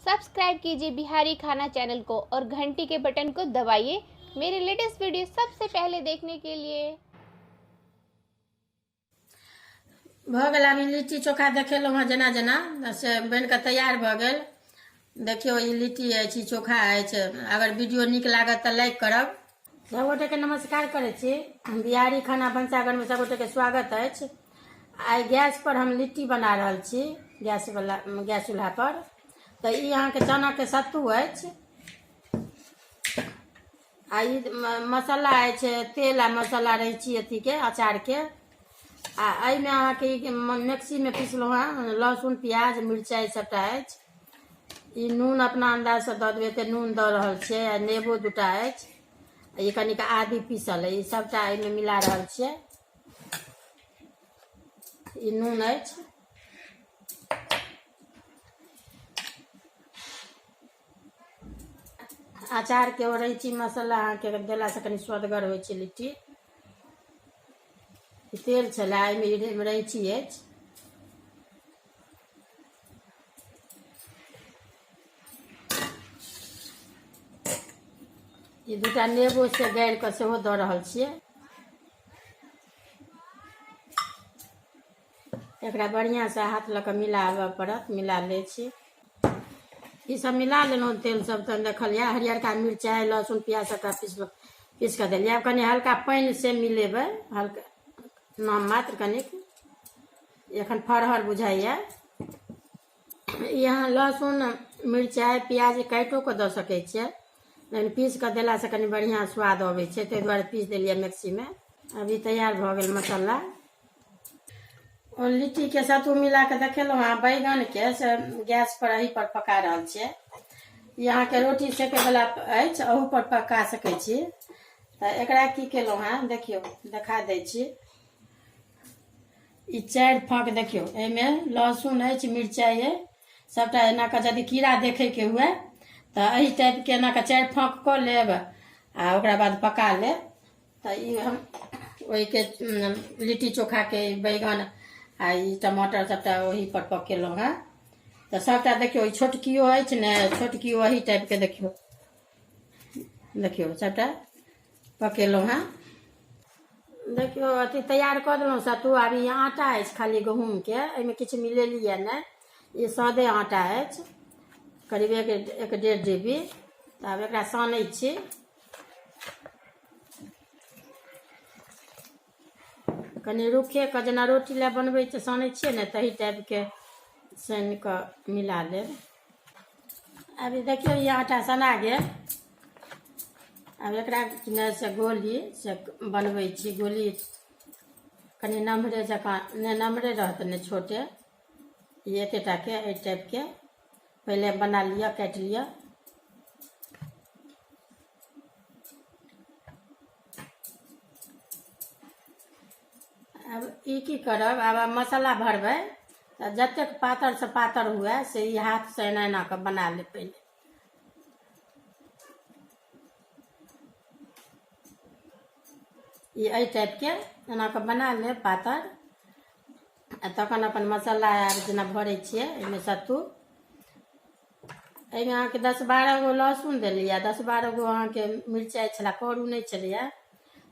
Subscribe कीजिए बिहारी खाना channel को और घंटी के बटन को दबाइए मेरे लेटेस्ट वीडियो सबसे पहले देखने के लिए। भऽ गेल। आब ई लिट्टी चोखा देखेलहुँ हँ जेना जेना से बनि कऽ तैयार भऽ गेल। देखियौ, ई लिट्टी अछि, ई चोखा अछि। अगर वीडियो नीक लागत तऽ लाइक करब। सबगोटेके नमस्कार करै छी। बिहारी खाना भनसाघरमे सबगोटेके स्वागत अछि। आइ गैस पर हम लिट्टी बना रहल छी, गैस वाला गैस चूल्हा पर। तऽ ई अहाँके चनाके सत्तू अछि आ ई मसाला अछि, तेल आ मसाला रहै छी अथीके अचारके। आ एहिमे अहाँके ई मिक्सीमे पिसलहुँ हँ, लहसुन, प्याज, मिरचाइ सबटा अछि। ई नून अपना अन्दाजसँ दऽ देबै, एते नून दऽ रहल छियै। आ नेबो दूटा अछि, ई कनिक आदी पीसल अइ, ई सबटा एहिमे मिला रहल छियै। ई नून अछि। अचारके ओ रैची मसाला अहाँके देलासँ कनि स्वदगर होइ छै लिट्टी। ई तेल छलै, एहिमे रैची अछि। ई दूटा नेबो से गाड़ि कऽ सेहो दऽ रहल छियै। एकरा बढ़िआँसँ हाथ लऽ कऽ मिलाबऽ पड़त। मिला लै छी। ई सब मिला लेलहुँ, तेल सब तहन देखलियै, हरियरका मिरचाइ, लहसुन, प्याज सबटा पीसलहुँ, पीस कऽ देलियै। आब कनि हल्का पानि से मिलेबै, हल्का नाम मात्र कनिक। एखन फरहर बुझाइए। यहाँ लहसुन, मिरचाइ, प्याज काटिओ कऽ दऽ सकै छियै, लेकिन पीस कऽ देलासँ कनि बढ़िआँ स्वाद अबै छै, ताहि दुआरे पीस देलियै मिक्सीमे। अभी तैयार भऽ गेल मसाला। ओ लिट्टीके सत्तू मिला कऽ देखेलहुँ हँ। बैगनके से गैस पर एही पर पका रहल छियै। ई अहाँके रोटी सेकैवला अछि, अहू पर पका सकै छी। तऽ एकरा की केलहुँ हँ, देखियौ, देखा दै छी। ई 4 फाँक देखियौ, एहिमे लहसुन अछि, मिरचाइ अछि सबटा। एना कऽ यदि कीड़ा देखैके हुए तऽ एहि टाइपके एना कऽ 4 फाँक कऽ लेब आ ओकरा बाद पका लेब। तऽ ई हम ओहिके लिट्टी चोखाके बैगन आ ई टमाटर सबटा ओही पर पकेलहुँ हँ। तऽ सबटा देखियौ, ई छोटकियो अछि ने, छोटकियो एही टाइपके। देखियौ, देखियौ, सबटा पकेलहुँ हँ। देखियौ, अथी तैयार कऽ देलहुँ सत्तू। आब ई आटा अछि खाली गहूँमके, एहिमे किछु मिलेलियै नहि, ई सादे आटा अछि, करीब एक एक डेढ़ डिब्बी। तऽ आब एकरा सानै छी। कनि रुखे कऽ, जेना रोटी लए बनबै छियै, सानै छियै ने, तही टाइपके सानि कऽ मिला लेब। आब ई देखियौ, ई आटा सना गेल। आब एकरा कि ने से गोली से बनबै छी। गोली कनि नम्हरे जकाँ, ने नम्हरे रहत ने छोटे। ई एते टाके एहि टाइपके पहिले बना लिअ, काटि लिअ। आब ई की करब, आब मसाला भरबै तऽ जतेक पातर से पातर हुए से ई हाथ से एना एना कऽ बना लेब पहिले। ई एहि टाइपके एना कऽ बना लेब पातर आ तखन अपन मसाला आर जेना भरै छियै एहिमे सत्तू। एहिमे अहाँके 10-12 गो लहसुन देलियै, 10-12 गो अहाँके मिरचाइ छलै, करू नहि छलैए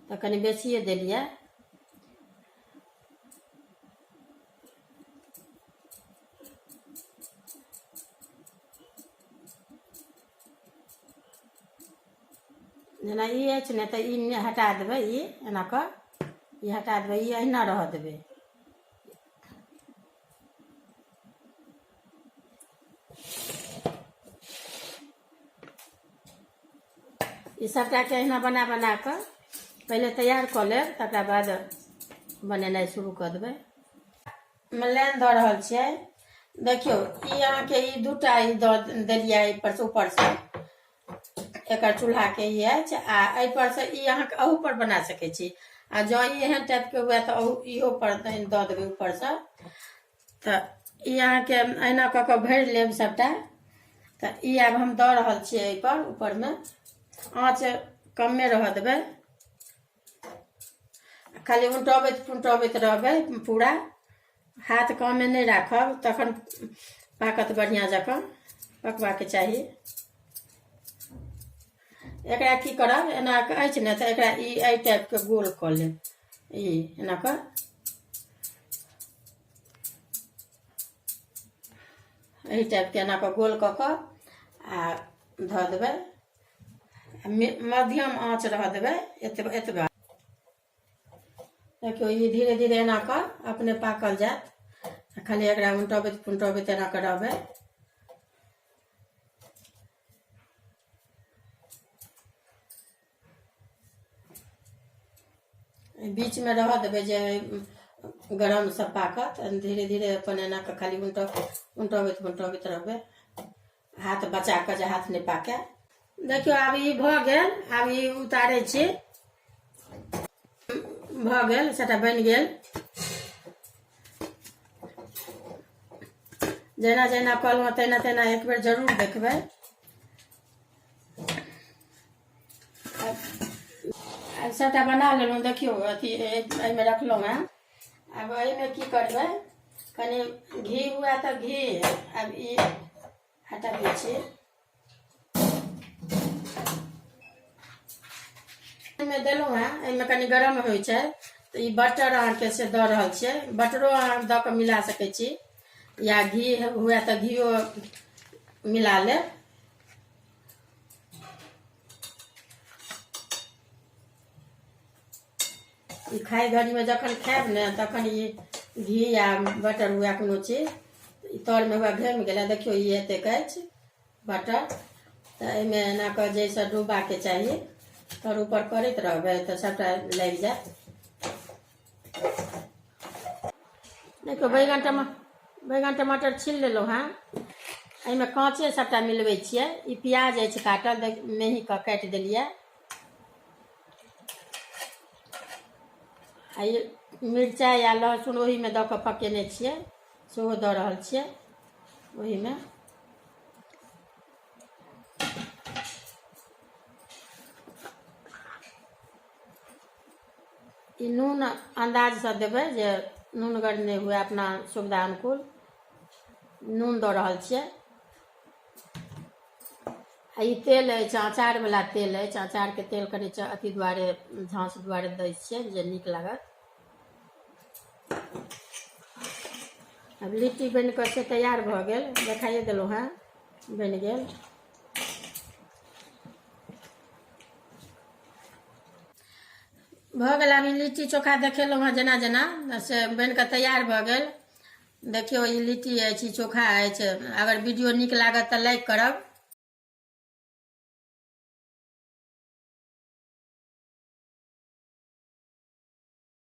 तऽ कनि बेसिए देलियै। जेना ई अछि ने, तऽ ई हटा देबै, ई एना कऽ ई हटा देबै, ई अहिना रहऽ देबै। ई सबटाके अहिना बना बना कऽ पहिले तैयार कऽ लेब, तकरा बाद बनेनाइ शुरू कऽ देबै। लाइन दऽ रहल छियै। देखियौ, ई अहाँके ई दूटा ई दऽ देलियै एहि पर से ऊपरसँ, एकर चूल्हाके ई अछि आ एहि पर से ई अहाँके अहू पर बना सकै छी। आ जँ ई एहन टाइपके हुए तऽ अहू इहो पर दऽ देबै ऊपरसँ। तऽ ई अहाँके एहिना कऽ कऽ भरि लेब सबटा। तऽ ई आब हम दऽ रहल छियै एहि पर ऊपरमे। आँच कमे रहऽ देबै, खाली उल्टबैत पुलटबैत रहबै पूरा। हाथ कमे नहि राखब, तखन पाकत बढ़िआँ जकाँ। पकबाके चाही। एकरा की करब, एना कऽ अछि ने, तऽ एकरा ई एहि टाइपके गोल कऽ लेब, ई एना कऽ एहि टाइपके एना कऽ गोल कऽ कऽ आ धऽ देबै। मध्यम आँच रह देबै एतबा एतबा। देखियौ, ई धीरे धीरे एना कऽ अपने पाकल जायत। खाली एकरा उनटबैत पुनटबैत एना कऽ रहबै। बीचमे रहऽ देबै जे गरमसँ पाकत। धीरे धीरे अपन एना कऽ खाली उनटबैत पुनटबैत रहबै, हाथ बचा कऽ जे हाथ नहि पाकै। देखियौ, आब ई भऽ गेल, आब ई उतारै छी। भऽ गेल, सबटा बनि गेल। जेना जेना कहलहुँ तेना तेना एक बेर जरूर देखबै। आब सबटा बना लेलहुँ। देखियौ, अथी एहिमे रखलहुँ हेँ। आब एहिमे की करबै, कनि घी हुए तऽ घी। आब ई हटबै छी। एहिमे देलहुँ हेँ, एहिमे कनि गरम होइ छै तऽ ई बटर अहाँके से दऽ रहल छियै। बटरो अहाँ दऽ कऽ मिला सकै छी या घी हुए तऽ घिओ मिला लेब। ई खाय घड़ीमे जखन खायब ने, तखन ई घी या बटर हुए कोनो चीज, ई तरमे हुए घमि गेलै। देखियौ, ई एतेक अछि बटर, तऽ एहिमे एना कऽ जाहिसँ डूबाके चाही, तर ऊपर करैत रहबै तऽ सभटा लागि जायत। देखियौ, बैगन टमाटर छील लेलहुँ हेँ। एहिमे काँचे सभटा मिलबै छियै। ई प्याज अछि काटल, मेही कऽ काटि देलियै। आ ई मिरचाइ आ लहसुन ओहीमे दऽ कऽ पकेने छियै, सेहो दऽ रहल छियै ओहीमे। ई नून अन्दाजसँ देबै जे नूनगर नहि हुए, अपना सुविधा अनुकूल नून दऽ रहल छियै। आ ई तेल अछि, अचारवला तेल अछि। अचारके तेल कनि अथी दुआरे, झाँस दुआरे दै छियै जे नीक लागत। आब लिट्टी बनि कऽ से तैयार भऽ गेल, देखाइए देलहुँ हेँ, बनि गेल। भऽ गेल। आब ई लिट्टी चोखा देखेलहुँ हेँ जेना जेना, से बनि कऽ तैयार भऽ गेल। देखियौ, ई लिट्टी अछि, ई चोखा अछि। अगर वीडियो नीक लागत तऽ लाइक करब।